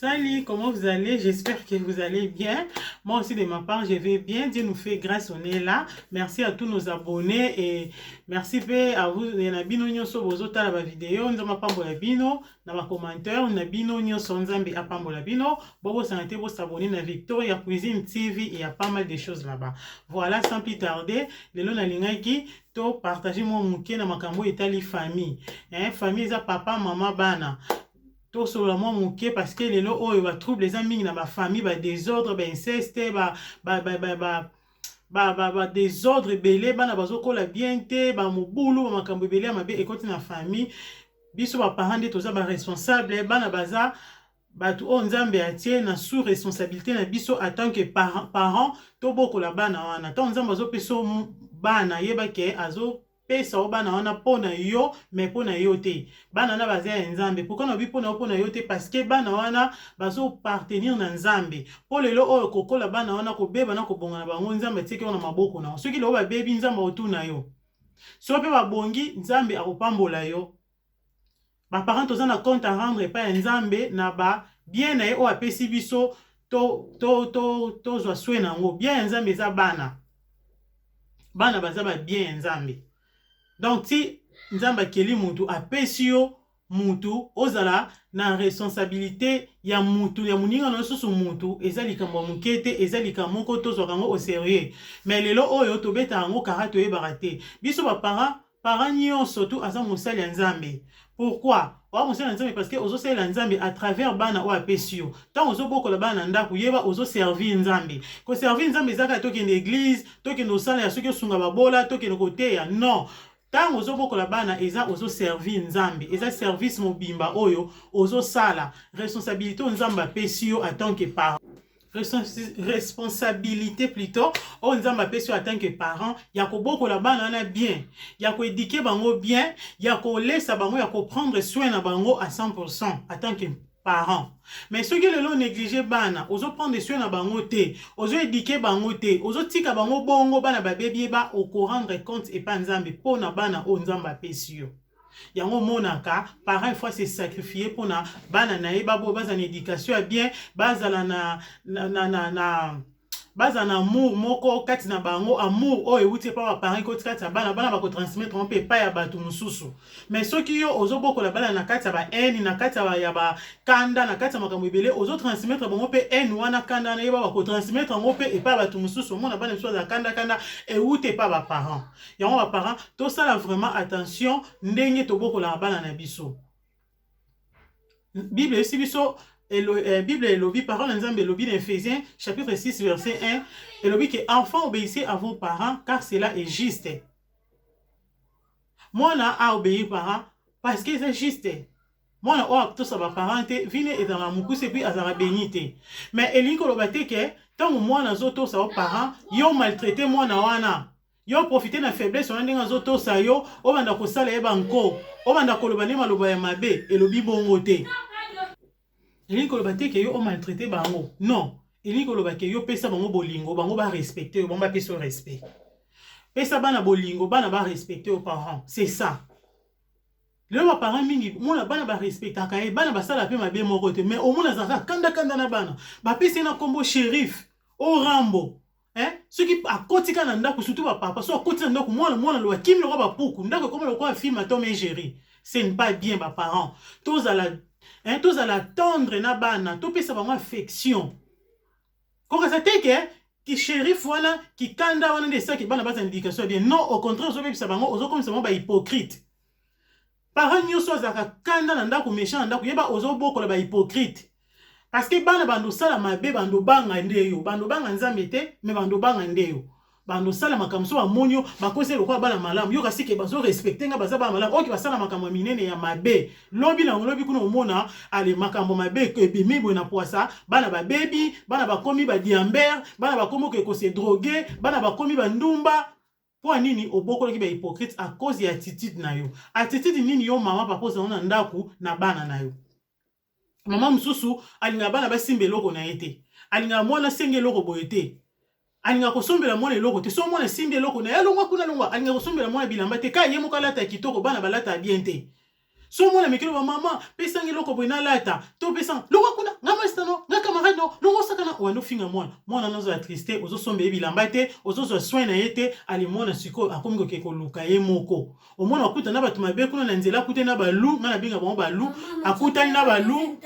Salut, comment vous allez? J'espère que vous allez bien. Moi aussi, de ma part, je vais bien. Dieu nous fait grâce, on est là. Merci à tous nos abonnés et merci pe à vous. Na bino nyonso bozotala ba vidéo, nzambe apambola bino, na ba commentaire, na bino nyonso nzambe apambola bino. Bobosana te bosabonner na Victoria Cuisine TV, il y a pas mal de choses là-bas. Voilà, sans plus tarder, lelo nalingaki to partager mwa moke na makambo etali famille. Hein, famille eza papa, mama, bana. Tosolola mwa moke parce que lelo oyo batrouble eza mingi na bafamille, badésordre, bainceste, badésordre ebele. Bana bazokola bien te, bamobulu, bamakambo ebele ya mabe ekoti na famille. Biso baparent nde toza baresponsable. Bana baza bato oyo Nzambe atie na sous responsabilité na biso en tant que parent. Tobokola bana wana. Ntango Nzambe azopesa bana, yeba ke azo pesa o bana wana mpo na yo, mais mpo na yo te. Bana wana baza ya Nzambe. Pourquoi nalobi mpo na yo, mpo na yo te? Parce que bana wana bazoappartenir na Nzambe. Mpo lelo oyo kokola bana wana, kobeba na kobonga na bango, Nzambe atieki yango na maboko na yo. Soki lelo babebi, Nzambe akotuna yo. Soki mpe babongi, Nzambe akopambola yo. Baparent toza na compte à rendre epai ya Nzambe na babien na ye oyo apesi biso. Tozwa to, to, to soin na yango. Bien ya Nzambe eza bana. Bana baza babien ya Nzambe. Donc ti Nzambe akeli mutu, apesi yo mutu, ozala na responsabilité ya mutu ya moninga na yo susu mutu. Eza likambo ya moke te, eza likambo moko tozwaka yango au sérieux. Mais lelo oyo tobetaka yango kara, toyebaka te. Biso baparent, parent nyonso tu aza mosali ya Nzambe. Pourquoi oa mosali ya Nzambe? Parce que ozosalela Nzambe à travers bana oyo apesi yo. Ntango ozobokola bana na ndako, yeba ozoservir Nzambe. Koservir Nzambe eza kaka tokende église, tokende osala ya soki osunga babola, tokende koteya? Non. Ntango ozobokola bana, eza ozoservir Nzambe, eza service mobimba oyo ozosala. Responsabilité oyo Nzambe apesi yo en tant que parent, responsabilité plutôt oyo Nzambe apesi yo en tant que parent, ya kobokola bana wana bien, ya koéduquer bango bien, ya kolesa bango, ya koprendre soin na bango à 100% en tant que parent. Mais soki lelo néglige bana, ozoprendre soin na bango te, ozoéduquer bango te, ozotika bango bongo, bana babebi, yeba okorendre compte epa Nzambe mpo na bana oyo Nzambe apesi yo. Yango omonaka parent faut se sacrifier mpona bana na ye, baboyo bazala na éducation ya bien, bazala na bazala na amour moko kati na bango. Amour oyo ewuti epa baparent ekoti kati ya bana, bana bakotransmettre ngo mpe epai ya bato mosusu. Mais soki yo ozobokola bana na kati ya bahaine, na kati ya bakanda, na kati ya makambo ebele, ozotransmettre bango mpe haine wana, kanda wana, yeba bakotransmettre yango mpe epai ya bato mosusu. Omona bana mosusu bazala kandakanda, ewuti epai ya baparent. Yango baparent tosala vraiment attention ndenge tobokolaka bana na biso. Bible eyebisi biso, Bible elobi, parole na Nzambe elobi na Éphésiens chapitre 6 verset 1, elobi ke "Enfants, obéissez à vos parents, car cela est juste." Mwana aobéir parent parce que eza juste. Mwana oyo atosa baparent te, vie na ye ezalaka mokuse, et puis azalaka béni te. Mais elingi koloba te ke ntango mwana azotosa yo parent, yo maltraite mwana wana, yo profite na faiblesse wana ndenge azotosa yo, obanda kosala ye banko, obanda koloba nde maloba ya mabe. Elobi bongo te. Elingi koloba te ke yo omaltraite bango, non. Elingi koloba ke yo pesa bango bolingo, bango barespecte yo, bango bapesa yo respect. Pesa bana bolingo, bana barespecte yo parent, c'est ça. Lelo baparent mingi, mona bana barespectaka ye, bana basala mpe mabe moko te, mais omona azalaka kandakanda na bana. Bapesi ye na nkombo shérif o Rambo, eh? Soki akoti kaka na ndako, surtout bapapa, so akoti na ndako, mwana mwana loba kimi lokola bapuku, ndako ekoma lokola film ya Tom et Jerry. Ce n'est pas bien. Baparent tozala, hein, tozala tendre na bana, topesa bango affection. Kokasa te ke kishérif wana, kikanda wana nde esaki bana baza na éducation ya bien. Non, au contraire, ozobebisa bango, ozokomisa bango bahypocrite. Parent nyonso azalaka kanda na ndako, méchant na ndako, yeba ozobokola bahypocrite, parce que bana bando osala mabe, bando banga nde yo, bando banga Nzambe te, mais bando banga nde yo. Bando osala makambo, so bamoni yo, bakosi lokola bana malamu. Yo kasi ke bazorespecte nga, baza bana malamu. Oki basala makambo ya minene ya mabe, lobi na lobi kuna omona ale makambo mabe ebimi boye na poisa. Bana babebi, bana bakomi badiambere, bana bakomi oke kose droguer, bana bakomi bandumba. Mpo ya nini? Obokolaki bahypocrite à cause ya attitude na yo. Attitude nini yo mama, papa ozala na ndako na bana na yo? Mama mosusu alingaka bana basimba eloko na ye te, alingaka mwana asenga eloko boye te, alingaka kosombela mwana eloko te. So mwana asimbi eloko na ye, alongwa kuna, alongwa. Alingaka kosombela mwana bilamba te, ka ye moko alata ya kitoko, bana balata bien te. So mwana mekeli ba mama, pesanga eloko boye nalata, to pesanga, longwa kuna, nga mwasi. obandi ofinga mwana, mwana wana azala triste, ozosomba ye bilamba te, ozozwa soin na ye te. Ale mwana sikoyo akomi koke koluka ye moko. Omona akuta na bato mabe kuna na nzela, akutani na balu, ngai nabenga bango balu, akutani na balu.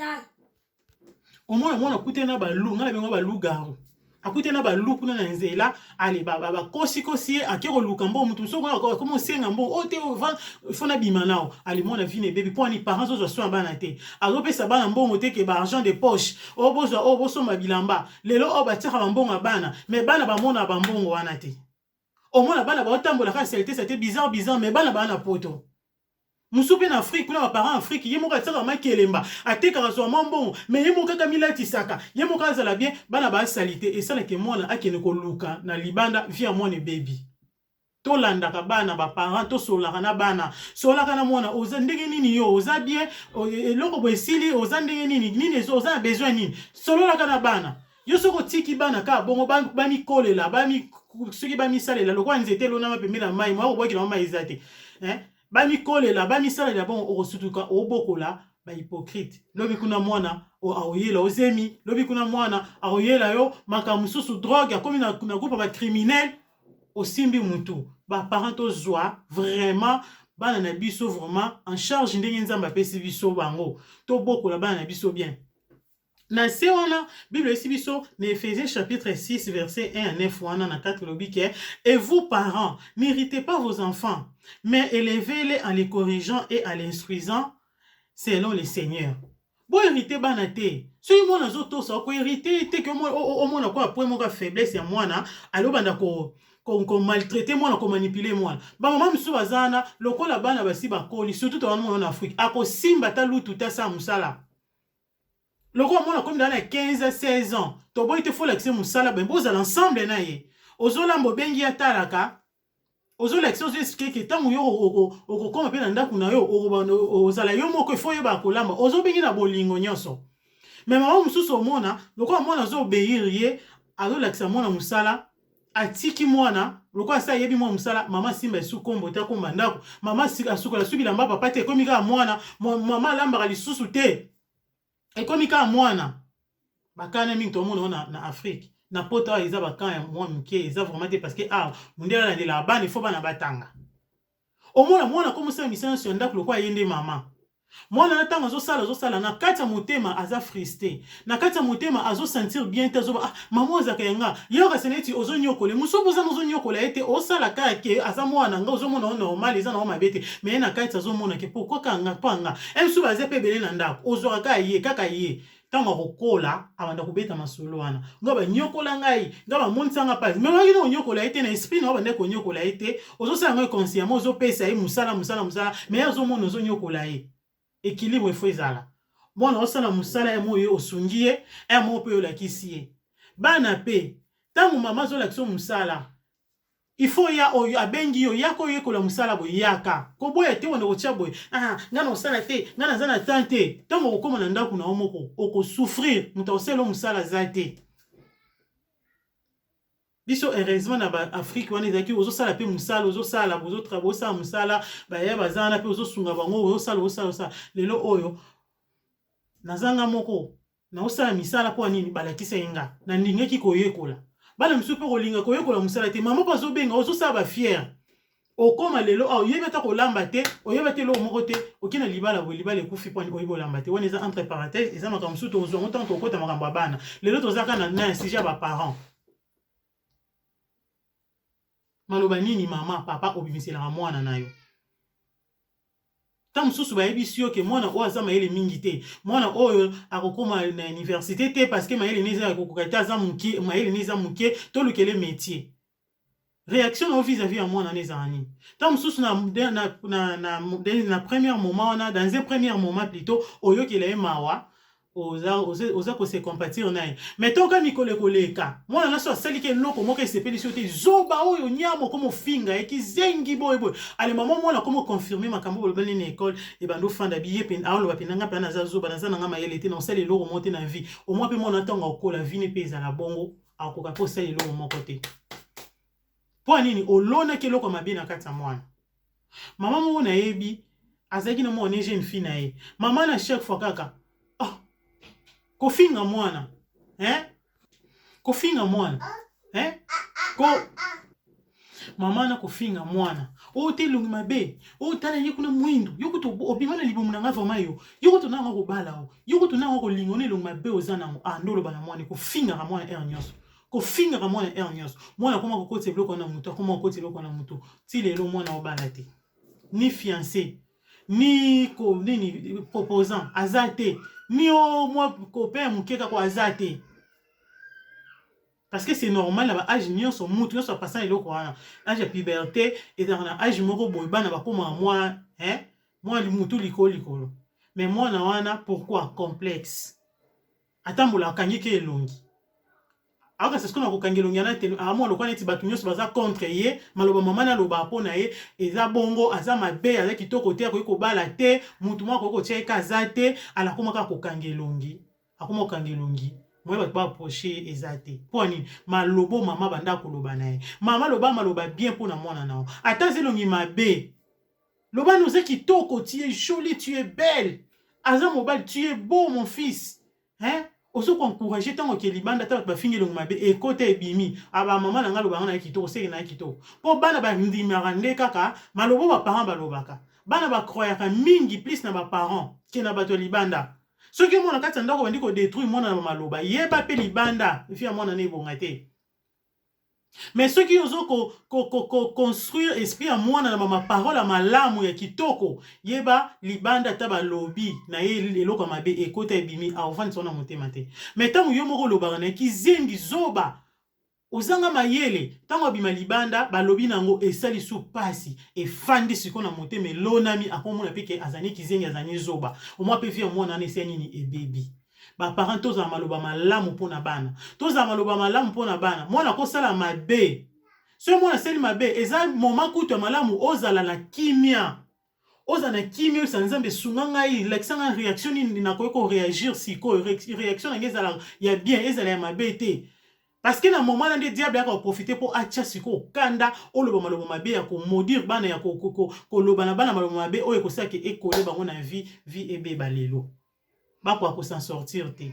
Omona mwana akutani na balu, ngai nabenga balu garu, akutani na balu kuna na nzela. Ale bakosikosi ye, ake koluka mbongo. Motu mosusu akomi osenga mbongo oyo te, fo nabima nao. Ale mwana vie ebebi. Mpo ani? Parents ozwa soin ya bana te, azopesa bana mbongo te, ke ba argent de poche oyo bozwa, oyo bosomba bilamba. Lelo oyo batiaka bambongo ya bana, mais bana bamona bambongo wana te. Omona bana baotambola kaka saleté saleté, bizarre bizarre, mais bana baa na Poto. Mosusu mpe na Afrique kuna, baparent Afrique, ye moko atiaka makelemba, atekaka, zwa mwa mbongo, mais ye moko kaka milatisaka, ye moko azala bien. Bana baasali te, esalaka mwana akende koluka na libanda, vie ya mwana ebebi. Tolandaka bana, baparent tosololaka na bana. Sololaka na mwana: oza ndenge nini? Yo oza bien? Eloko boye esili? Oza ndenge nini? Nini oza na besoin nini? Sololaka na bana. Yo soki otiki bana kaka bongo, bamikolela, soki bamisalela lokola nzete elonama pembeni na mai, mwa kobwakela mai eza te, bamikolela, bamisalela bongo, okosutuka obokola bahypocrite. Lobi kuna mwana akoyela ozemi, lobi kuna mwana akoyela yo makambo mosusu, drogue, akomi na groupe ya bacriminel, osimbi mutu. Baparent tozwa vraiment bana na biso vraiment en charge ndenge Nzambe apesi biso bango. Tobokola bana na biso bien. Na se wana, Bible esi biso na Éphésiens chapitre 6 verset 1 à 9 wana na 4, elobi ke: "Et vous, parents, n'irritez pas vos enfants, mais élevez-les en les corrigeant et en l'instruisant selon le Seigneur." Boirriter bana te. Soki mwana azotosa, okoirriter te ke omona ko apres moko ya faiblesse ya mwana, alobanda komaltraiter mwana, komanipuler mwana. Bamama mosusu baza wana, lokola bana basi bakoli, surtout towana mwana na Afrique, akosimba ata lutu te, asala mosala. Lokola mwana akomi na 15 16 ans, toboyi te, fo lakisa mosala. Boye bozala ensemble na ye, ozolamba, obengi ye, atalaka, ozolakisa, ozoexpliquer ke ntango yo okokóma mpe na ndako na yo, ozala yo moko, ifo oyeba kolamba. Ozobengi na bolingo nyonso. Mais mama mosusu, omona lokola mwana azoobéir ye, azolakisa mwana mosala, atiki mwana lokola asi ayebi mwa mosala. Mama asimba esu kombo te, akomba ndako, mama asukola su bilamba papa te, ekomi kaka mwana. Mama alambaka lisusu te, ekomi kaka mwana. Bakana mingi tomona oyo na Afrique. Na Poto awa eza bakan ya mwa moke, eza vraiment te, parce que awa mondele alandelaka bana, ifo bana batanga. Omona mwana komosala misala nyonso ya ndako lokola ye nde mama. Mwana na ntango azosala, azosala na kati ya motema aza frustré, na kati ya motema azosentir bien te. Azoba: "Ah, mama ozalaka yanga ye." Kasi neti ozonyokola mosusu, bozana ozonyokola ye te, osala kaka ke aza mwana nga, ozomona o normal, eza nango mabe te, mais ye na kati azomona ke pourquoi kaka nga, mpo anga mosusu baza mpe ebele na ndako, ozwaka kaka ye, kaka ye. Ntango akokola, abanda kobeta masolo wana: "Nga banyokola ngai, nga bamonisanga mpasi." Mais oyaki na konyokola ye te, na esprit na yo banda konyokola ye te. Ozosala yango inconsciemment, ozopesa ye mosala, mosala, mosala, mais ye azomona ozonyokola ye. Équilibre efo ezala. Mwana osala mosala ye moko, oyo osungi ye ye moko mpe olakisi ye. Bana mpe, ntango mama azolakisa mosala, il faut ya oyo abengi yo, yaka oyekola mosala boye, yaka. Koboya te, wanda kotia boye: "Ah, nga na kosala te, nga naza na temps te." Ntango okokóma na ndako na yo moko, okosouffrir, moto akosala yo mosala aza te. Biso heureusement na baAfrique wana ezalaki ozosala mpe mosala, ozosala, bozosala mosala, baya baza wana mpe ozosunga bango, ozosala, ozosala, ozosala. Lelo oyo nazanga moko, naosala misala mpo nini? Balakisa ye nga, nalingaki koyekola. Bana mosusu mpe kolinga koyekola mosala te. Mama mpo azobenga, ozosala bafiere. Okóma lelo awa, oyebi ata kolamba te, oyebi ata eloko moko te. Oki na libala boye, libala ekufi mpo oyebi olamba te. Wana eza entre parenthèse, eza makambo mosusu tozwa ngo ntango tokota makambo ya bana. Lelo toza kaka na sujet ya baparent. Maloba nini mama, papa obimiselaka mwana na yo? Ntango mosusu bayebisi yo ke mwana oyo aza mayele mingi te, mwana oyo akokóma na université te parce que mayele ne eza ya kokoka te, aza moke, mayele ne eza moke, tolukele métier. Réaction na yo vis-à-vis ya mwana wana ezala nini? Ntango mosusu na premier moment wana, dans un premier moment plutôt, oyokela ye mawa, oza kose compatir na ye. Mais toka mikolo ekoleka, mwana nyonso asaliki eloko moko esepelisi yo te: "Zoba oyo, nyama", okoma ofinga ye, "kizengi", boye boye. Ale mama, mwana akoma oconfirmer makambo bolobali na ekole, ebanda ofanda biye pe aoloba mpe: "Nga mpe naza zoba, naza nanga mayele te, na osala eloko moko te na vie." Omwa mpe mwana, ntango akola, vie ne mpe ezala bongo, akoka mpe osala eloko moko te. Mpo nini? Olonaki eloko mabe na kati ya mwana. Mama moko nayebi, azalaki na mwana, jeune fille na ye. Mama na chaque fois kaka, oh, kofinga mwana, hein? Kofinga mwana, eh? Ko mama na kofinga mwana oyo te, elongi mabe oyo, tala ye kuna mwindu, yo kutu obima na libumu na nga vraiment, yo kutu nanga kobala o, yo kutu nanga kolinga ona elongi mabe oza nango. Ah, nde oloba na mwana, kofingaka mwana heure nyonso, kofingaka mwana heure nyonso. Mwana akoma kokotisa biloko na motu, akoma kokotisa biloko na motu ti lelo mwana obala te, ni fiancé, ni ko nini, proposant aza te, ni o mwa copain ya moke kaka aza te. Parce que c'est normal, na baâge nyonso, mutu nyonso apasa eloko wana. Âge ya puberté ezalaka na âge moko boye, bana bakomaka mwa, hein, mwa mutu likolo likolo. Mais mwana wana, pourquoi complexe? Atambola akangi ke elongi, akasa sikoyo na kokanga elongi ana te, amwa lokola neti bato nyonso baza contre ye. Maloba mama naloba mpo na ye eza bongo, aza mabe, aza kitoko te, akoki kobala te, mutu moko akoki kotia ye ka aza te. Ala akoma kaka kokanga elongi, akoma kokanga elongi, moye bato baapproche ye eza te. Mpo nini? Malobo mama banda koloba na ye. Mama, loba maloba bien mpo na mwana na yo. Ata aza elongi mabe, loba ni oza kitoko, tu es jolie, tu es belle. Aza mobali, tu es beau, mon fils, hein? Ozo koencourage. Ntango oke libanda, ata bato bafingi elongi mabe, ekota ebimi, aba mama na ngai alobanga na ye kitoko, seke na ye kitoko. Mpo bana bandimaka nde kaka malobo baparent balobaka. Bana bacroyaka mingi plus na baparent ke na bato ya libanda. Soki omona kati ya ndako bandi kodétruire mwana na maloba, yeba mpe libanda vie ya mwana na ebonga te. Mais soki ozo koconstruire esprit ya mwana na bamaparole ya malamu, ya kitoko, yeba libanda ata balobi na ye eloko ya mabe, ekota ebimi, akovandisa wana motema te. Mais ntango yo moko olobaka na ye kizengi, zoba, ozanga mayele, ntango abima libanda, balobi nango esali su pasi, efandi sikoyo na motema, elonami, akomona mpe ke azali kizengi, azali zoba. Omwa mpe vie ya mwana wana esali nini? Ebebi. Baparent, tozala maloba malamu mpona bana, tozala maloba malamu mpona bana. Mwana akosala mabe, soki mwana asali mabe, eza moment kutu ya malamu ozala na kimia, ozala na kimia, oyebisa Nzambe: "Sunga ngai, lakisa ngai réaction nini nakoki koréagir sikoyo, réaction na ngai ezala ya bien, ezala ya mabe te." Parce que na moment na nde diable ayaka koprofite mpo atia sikoyo kanda, oloba maloba mabe ya komaudire bana, ya koloba na bana maloba mabe oyo ekosalaka ekole bango na vie, vie ebeba lelo, bakoka kos'en sortir te.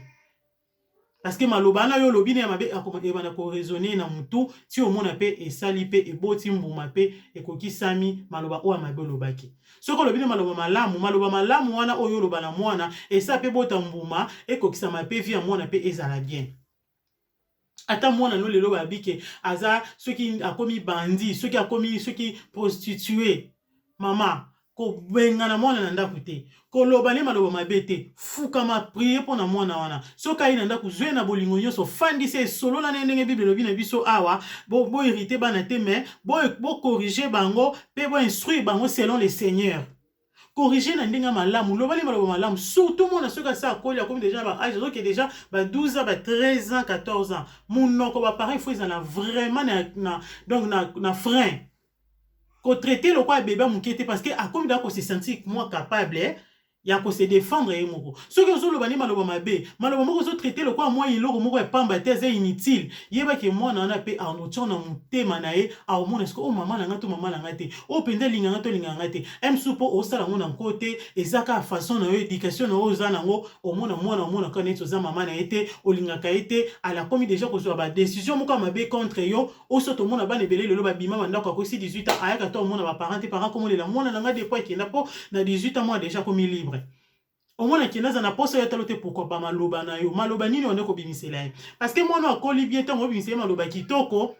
Parce que maloba wana oyo olobi na ya mabe ebanda koraisonner na motu ti omona mpe esali mpe eboti mbuma mpe ekokisami maloba oyo ya mabe olobaki. Soki olobi na maloba malamu, maloba malamu wana oyo oloba na mwana esala mpe bota mbuma, ekokisama mpe vie ya mwana mpe ezala bien. Ata mwana no lelo bayebi ke aza, soki akomi bandi, soki akomi soki prostituée, mama kobengana mwana na ndako te, koloba ne maloba mabe te, fukama, prie mpo na mwana wana. Soki ayi na ndako, zwe na bolingo nyonso, fandisa, esolola na ye ndenge Bible elobi na biso awa: boirriter bana te, mais bocorriger bango mpe boinstruire bango selon le Seigneur. Corriger na ndenge ya malamu, loba ne maloba malamu. Surtout mwana soki asa akoli, akomi déjà na baâge, azoke déjà ba 12 ans, ba 13 ans, 14 ans, monoko baparent il faut ezala vraiment na, donc na frein, kotraiter lokola bébé moke te, parce que akomi daa kose sentir mwa capable, eh? Ya kose défendre ye moko. Soki ozoloba nde maloba mabe, maloba moko ozotraiter lokola mwa eloko moko ya pamba te, aza inutile, yebaki mwana wana mpe anotia na motema na ye, aomona siko oyo mama na nga to mama na nga te, oyo mpenza alinganga to alinganga nga te. Msu mpo osala yango na nko te, eza kaka façon na yo, éducation na yo oza nango. Omona mwana, omona kaka neti oza mama na ye te, olingaka ye te. Ala akomi déjà kozwa badécision moko ya mabe contre yo. Oso tomona bana ebele lelo babima bandako, akosi 18 ans, ayaka to omona baparent te, parent komolela mwana na nga depuis akenda, mpo na 18 ans mwana déjà akomi libre. Omona akende, aza na posa oyo atalo te. Pourquoi? Bamaloba na yo, maloba nini onde kobimisela ye? Parce que mwana akoli bien, ntango obimisela ye maloba kitoko,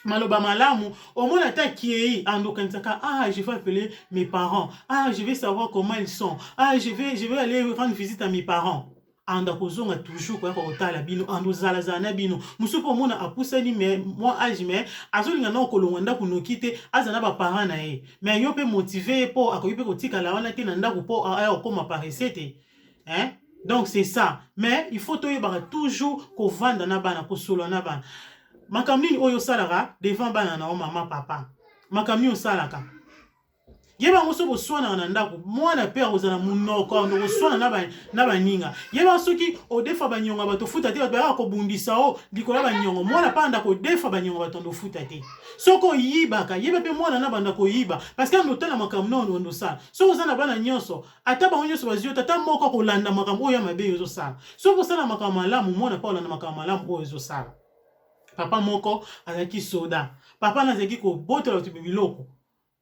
maloba malamu, omona ata akei, andokanisaka: "Ah, je vais appeler mes parents, ah, je vais savoir comment ils sont, ah, je vais aller rendre visite à mes parents." Anda kozonga toujours koyaka kotala bino, anda ozalazala na bino. Mosusu mpo omona apusani mais mwa âge, mais azolinga na kolongwa ndako noki te, aza na baparent na ye. Mais yo mpe motive ye, mpo akoki mpe kotikala wana te na ndako mpo aya kokóma paresse te, hein? Donc c'est ça. Mais il faut toyebaka toujours kovanda na bana, kosolola na bana. Makambo nini oyo osalaka devant bana na yo, mama, papa? Makambo nini osalaka? Yeba yango. Soki boswanaka na ndako, mwana mpe akozala monoko ando koswana na baninga. Yeba soki odefa banyongo bato ofuta te, bato bayaka kobundisa o likolo ya banyongo, mwana mpe anda kodefa banyongo bato ando ofuta te. Soki oyibaka, yeba mpe mwana na banda koyiba, parce que ando otala makambo na ondo osala. Soki oza na bana nyonso, ata bango nyonso bazwi yo te, ata moko akolanda makambo oyo ya mabe oyo ozosala. Soki osala makambo malamu, mwana mpe akolanda makambo malamu oyo ozosala. Papa moko azalaki soda. Papa na azalaki kobotola bato biloko.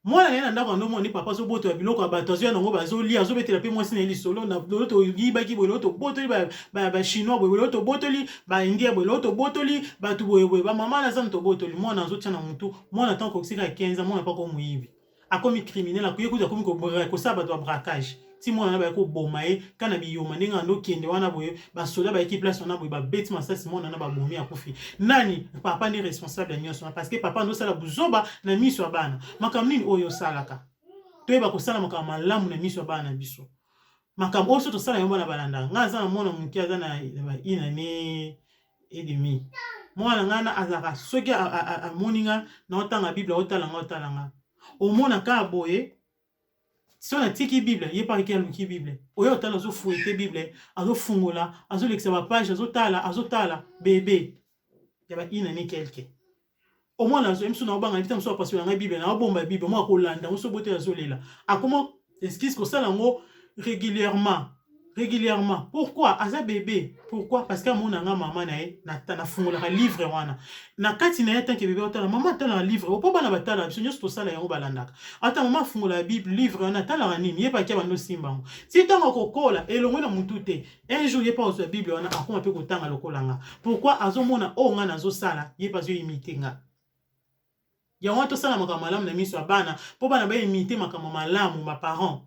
Mwana na ye na ndako ando moni papa azobotola biloko ya bato, azoya nango bazolia, azobetela mpe mwasi na ye lisolo na lelo toyibaki boye, lelo tobotoli bachinois boye, lelo tobotoli baindien boye, lelo tobotoli bato boye boye, bamama na zanu tobotoli. Mwana azotia na mutu, mwana ntango akokisika 15 ans, mwana mpe akomoyibi, akomi criminel, akoye kutu akomi kosala bato ya braquage. Ti mwana na baye koboma ye ka na biyoma, ndenge ando okende wana boye, basoda bayeki place wana boye, babeti masasi, mwana na babomi, akufi. Nani? Papa nde responsable ya nyonso, parce que papa ndosala buzoba na miso ya bana. Makambo nini oyo osalaka? Toyeba kosala makambo malamu na miso ya bana na biso. Makambo oyo so tosala yango, bana balandaka. Ngai aza na mwana moke, aza na ba une année et demi. Mwana ngai na azalaka, soki amoni nga naotanga Bible, aotala nga, otala nga, omona kaka boye. So natiki Bible, ye mpe aluki Bible oyo otala, azofouiller Bible, azofungola, azolekisa bapage, azotala, azotala. Bebe ya ba une année quelque, omwana azo miso na obanga bita mosu apasola ngai Bible, na obomba Bible mwa akolanda ngo. So bote azolela, akoma excuse kosala yango régulièrement, régulièrement. Pourquoi? Aza bébé. Pourquoi? Parce que amona nga mama na ye nafungolaka livre wana na kati na ye. Tant que bébé otala mama atalaka livre, mpo bana batalaka biso nyonso tosala yango, balandaka. Ata mama afungola Bible, livre wana atalaka nini, ye paki abanda osimba yango. Ti ntango akokola, elongwe na mutu te. Un jour ye mpe azwa Bible wana, akoma mpe kotanga lokola nga. Pourquoi? Azomona oyo nga nazosala, ye mpe azoimiter nga. Yango wana tosala makambo malamu na miso ya bana, mpo bana baimiter makambo malamu baparent.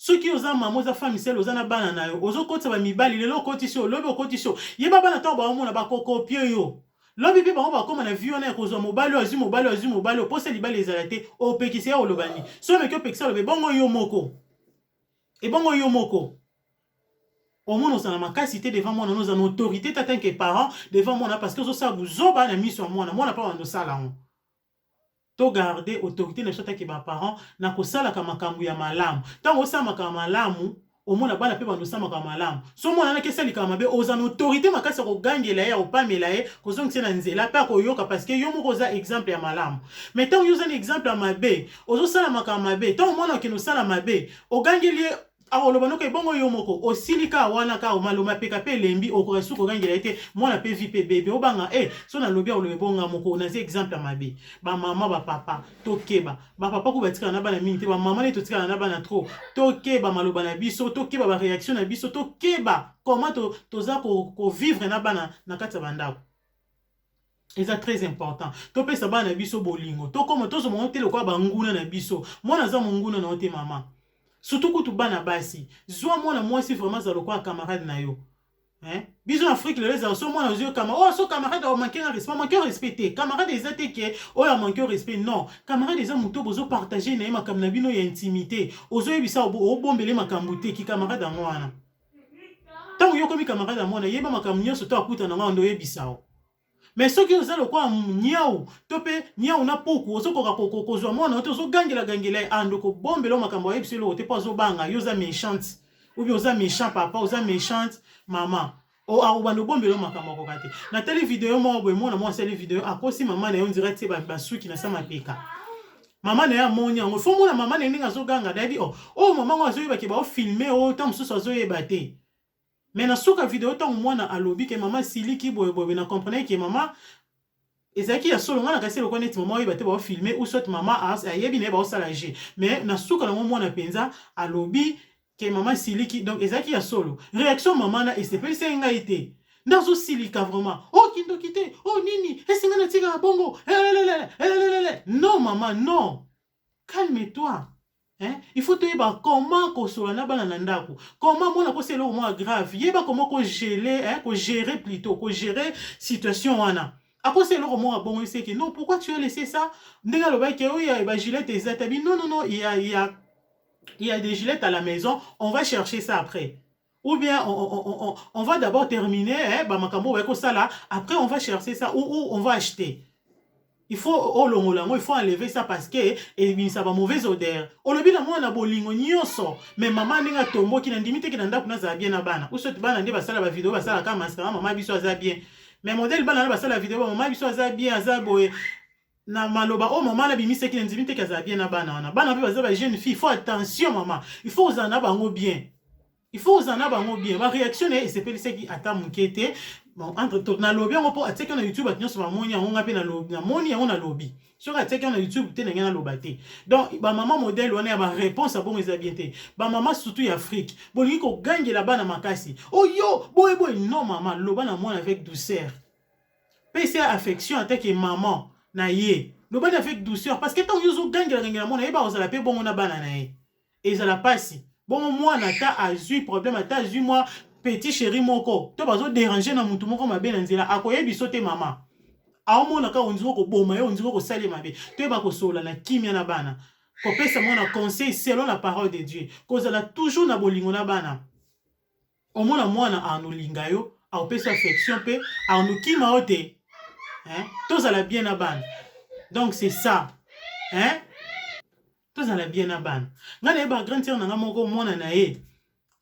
Soki oza mama, oza femme seule, oza na bana na yo, ozokotisa bamibali, lelo okotisi yo, lobi okotisi yo, yeba bana ntango baomona, bakocopier yo. Lobi mpe bango bakóma na vie wana ya kozwa mobali oyo azwi mobali, oyo azwi mobali oyo. Posa libala ezala te, opekisa ye, oloba nini? So omeki opekisa, oloba ebongo yo moko, ebongo yo moko. Omona ozala makasi te devant mwana, oza na autorité te tant que parent devant mwana, parce que ozosala buzoba na miso ya mwana. Mwana mpe bando osala yango. Togarder autorité na biso tant que baparent na kosalaka makambo ya malamu. Ntango osala makambo malamu, omona bana mpe bando osala makambo malamu. So mwana anaki esala likambo mabe, oza na autorité makasi ya kogangela ye, ya kopamela ye, kozongisa na nzela, mpe akoyoka, parce que yo moko oza exemple ya malamu. Mais ntango yo oza na exemple ya mabe, ozosala makambo mabe, ntango mwana okende osala mabe, ogangeli ye, akoloba noko ebongo yo moko. Osili kaka wana, kaka maloma peka mpe elembi, okoka suki ogangela ye te. Mwana mpe vie mpe bebe obanga e so nalobi, akoloba ebonga moko, naza exemple ya mabe. Bamama, bapapa, tokeba. Bapapa ko batikala na bana mingi te, bamama nde totikala na bana trop. Tokeba maloba na biso, tokeba baréaction na biso, tokeba comment toza kovivre na bana na kati ya bandako. Eza très important topesa bana na biso bolingo. Tokoma tozoma ngo te lokola banguna na biso. Mwana aza monguna na yo te, mama. Surtout kutu bana basi, zwa mwana mwasi vraiment aza lokola camarade na yo, hein? Biso na Afrique lelo ezala so mwana ozwi kama oyo, so camarade amanquer na respect, amanquer respect te. Camarade eza te ke oyo amanquer respect, non. Camarade eza moto bozopartager na ye makambo na bino ya intimité, ozoyebisa, obombele makambo te. Ki camarade yango wana. Ntango yo okomi camarade ya mwana, yeba makambo nyonso to akutana ngo ando oyebisa o. Mais soki oza lokola niau to mpe niau na puku, ozokoka kozwa mwana yo te, ozogangela-gangela ye, ando kobombela makambo, ayebisa eloko te mpo azobanga yo. Oza méchante ou bien oza méchant papa, oza méchante mama, akobanda obombela makambo, akoka te. Natali video moko boye, mwana moko asali video, akosi mama na ye, on dirait tie basuki na sa mapeka. Mama na ye amoni yango, fo mona mama na ye ndenge azoganga. Nayebi oyo oh, mama ngo azoyebake baofilmer oyo, ntango mosusu azoyeba te. Mais na suka video, ntango mwana alobi ke mama asiliki boyeboye, na comprendre ke mama ezalaki ya solo. Ngai nakasi eloko neti mama oyeba te baofilmer, ou soit mama ayebi na ye baosala jeu. Mais na suka nango, mwana mpenza alobi ke mama asiliki, donc ezalaki ya solo. Réaction mama na esepelisaki ngai te, nde azosilika vraiment: "O kindoki te, o nini, esinga natikaka bongo elelele." Non mama, non, calme-toi, hein? Il faut toyeba comment kosola na bana na ndako, comment mwana kosala eloko moko grave, yeba comment kogérer, hein? Kogérer plutôt, kogérer situation wana. Akosala eloko moko abongo, eseki: "Non, pourquoi tu as laissé ça?" Ndenge alobaki oyo bagilette eza tabi: "Non, non, non, il y a des gilettes à la maison, on va chercher ça après, ou bien on va d'abord terminer, hein, bamakambo ça après on va chercher ça ou on va acheter. Il faut olongola yango, il faut enlever ça parce que ebimisa ba mauvaise odeur." Olobi na mwana bolingo nyonso, mais mama ndenge atomboki, na ndimi teke na ndako nazala bien na bana, ou soit bana nde basala bavideo, basalaka mascara, mama biso aza bien. Mais modèle bana na basala video, mama biso aza bien, aza boye, na maloba oyo mama nabimisaki, na ndimi teke azala bien na bana wana. Bana mpe baza ba jeune fille, il faut attention mama, il faut ozala na bango bien, il faut ozala na bango bien. Baréaction na ye esepelisaki ata moke te. Bon, entre to nalobi yango mpo atiaki na YouTube, bato nyonso bamoni yango, nga mpe namoni yango, nalobi. Soki atiaki yango na YouTube te, ndenge naloba te. Donc bamama modèle wana ya baréponse ya bongo eza bien te. Bamama surtout ya Afrique, bolingi kogangela bana makasi, oyo boye boye. Non, mama, loba na mwana avec douceur, pesa affection. Atake mama na ye, lobani avec douceur, parce que ntango yo ozogangela gangela mwana, yeba kozala mpe bongo na bana na ye, ezala mpasi bongo. Mwana ata azwi problème, ata azwi mwa petit chéri moko to bazodéranger na mutu moko mabe na nzela, akoyebi so te. Mama aomona kaka ondiri koboma ye, ondiri kosala mabe. Toyeba kosolola na kimia na bana, kopesa mwana conseil selon la parole de Dieu, kozala toujours na bolingo na bana. Omona mwana anolinga yo, akopesa affection mpe anokima yo te, hein? Tozala bien na bana. Donc c'est ça, hein? Tozala bien na bana. Ngai nayeba grande sœur na nga moko, mwana na ye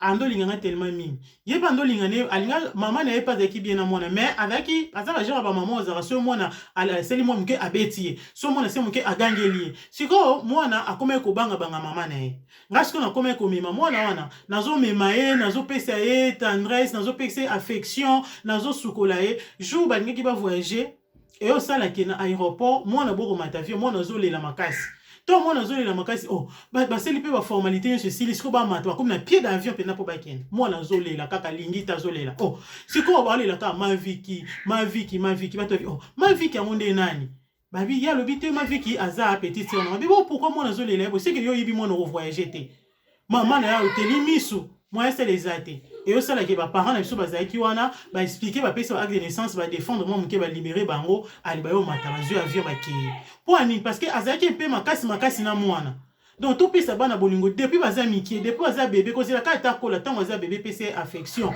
andolinga nga tellement mingi. Ye mpe andolinga ne, alinga mama na ye mpe azalaki bien na mwana, mais azalaki aza bagenre ya bamama ozalaka so mwana asali mwa moke, abeti ye, so mwana se moke, agangeli ye. Sikoyo mwana akomaki kobangabanga mama na ye. Nga sikoyo nakomaki komema mwana wana, nazomema ye, nazopesa ye tendresse, nazopesa ye affection, nazosukola ye. Jour balingaki bavoyage, eyosalaki na aéroport, mwana bokomata avion, mwana azolela makasi. To mwana azolela makasi, oh, basali mpe baformalité nyonso esili, sikoyo bamata, bakomi na pied d'avion mpenza mpo bakende, mwana azolela kaka, alingi te, azolela. Oh, sikoyo baolela kaka maviki, maviki, maviki. Bato babi: "Oh, maviki yango nde nani?" Babi ye alobi te, maviki aza petite sœur na. Babi: "Bo pourquoi mwana azolela ye boye? Seke yo oyebi mwana okovoyage te." Mama na ye oteli misu, moyen esala eza te. Eyosalaki baparent na biso bazalaki wana, baexpliquer, bapesi ba acte de naissance, badéfendre mwa moke, balibérer bango. Ali bayomata, bazwi avion, bakeye. Mpo anini? Parce que azalaki mpe makasi makasi na mwana. Donc topesa bana bolingo depuis baza mike, depuis baza bébé. Kozela kaka ata kola. Ntango aza bébé, pesa ye affection,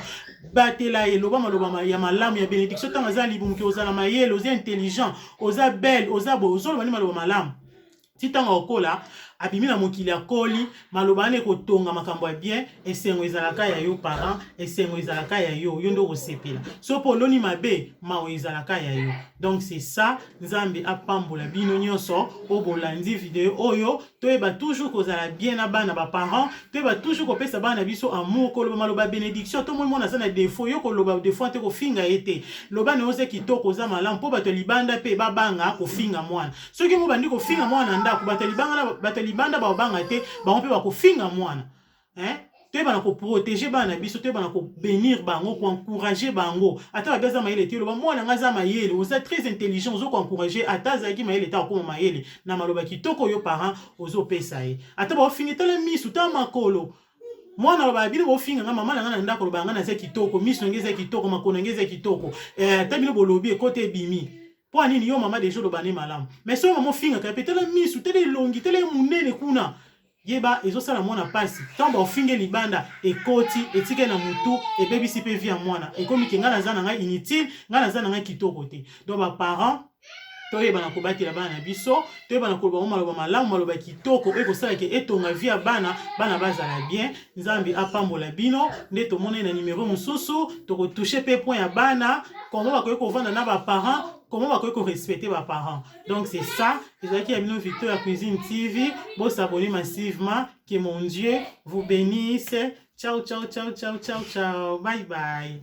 batela ye, loba maloba ya malamu ya bénédiction. Ntango aza libumu, ozala mayele, oza intelligent, oza belle, oza boye, ozoloba nde maloba malamu. Ti ntango akola, abimi na mokili, akoli, maloba wana ekotonga makambo ya bien. Esengo ezalaka ya yo parent, esengo ezalaka ya yo, yo nde okosepela. So mpo oloni mabe, mawa ezalaka ya yo. Donc c'est ça. Nzambe apambola bino nyonso oyo bolandi video oyo. Toyeba toujours kozala bien na bana. Baparent, toyeba toujours kopesa bana na biso amour, koloba maloba bénédiction. Tomoni mwana aza na défaut, yo koloba défaut te, kofinga ye te. Loba na yo: "Oza kitoko, oza malamu," mpo bato ya libanda mpe babanga kofinga mwana. Soki mo bandi kofinga mwana na ndako, bato ya libanda bakobanga te, bango mpe bakofinga mwana, hein? Toyebana koprotéger bana na biso, toyebana kobénir bango, koencourager bango. Ata babi aza mayele te, oloba: "Mwana nga aza mayele, oza très intelligent." Ozo koencourager, ata azalaki mayele te, akóma mayele na maloba kitoko oyo parent ozopesa ye. Ata baofinga: "Tala misu, tala makolo." Mwana aloba: "Bino bofinga nga, mama na nga na ndako aloba nga naza kitoko, miso na ngai eza kitoko, makolo na ngai eza kitoko." Ata bino bolobi, ekota ebimi. Mpo anini? Yo mama déjà oloba ne malamu. Mais soki mama ofingaka mpe: "Tala misu, tala elongi, tala ye monene kuna," yeba ezosala mwana mpasi. Ntango baofinge libanda, ekoti, etikali na motu, ebebisi mpe vie ya mwana. Ekomi ke ngai naza na ngai inutile, ngai naza na ngai kitoko te. Donc baparent, toyebana kobatela bana na biso, toyebana koloba ngo maloba malamu, maloba kitoko oyo ekosalaka etonga vie ya bana, bana bazala bien. Nzambe apambola bino. Nde tomoni na numero mosusu, tokotoucher mpe point ya bana, comment bakoki kovanda na baparent, comment bakoki korespecter baparent. Donc c'est ça. Ezalaki ya bino Victoria Cuisine TV. Bosabonner massivement. Que mon Dieu vous bénisse. Ciao, ciao, ciao, ciao, ciao, ciao, bye bye.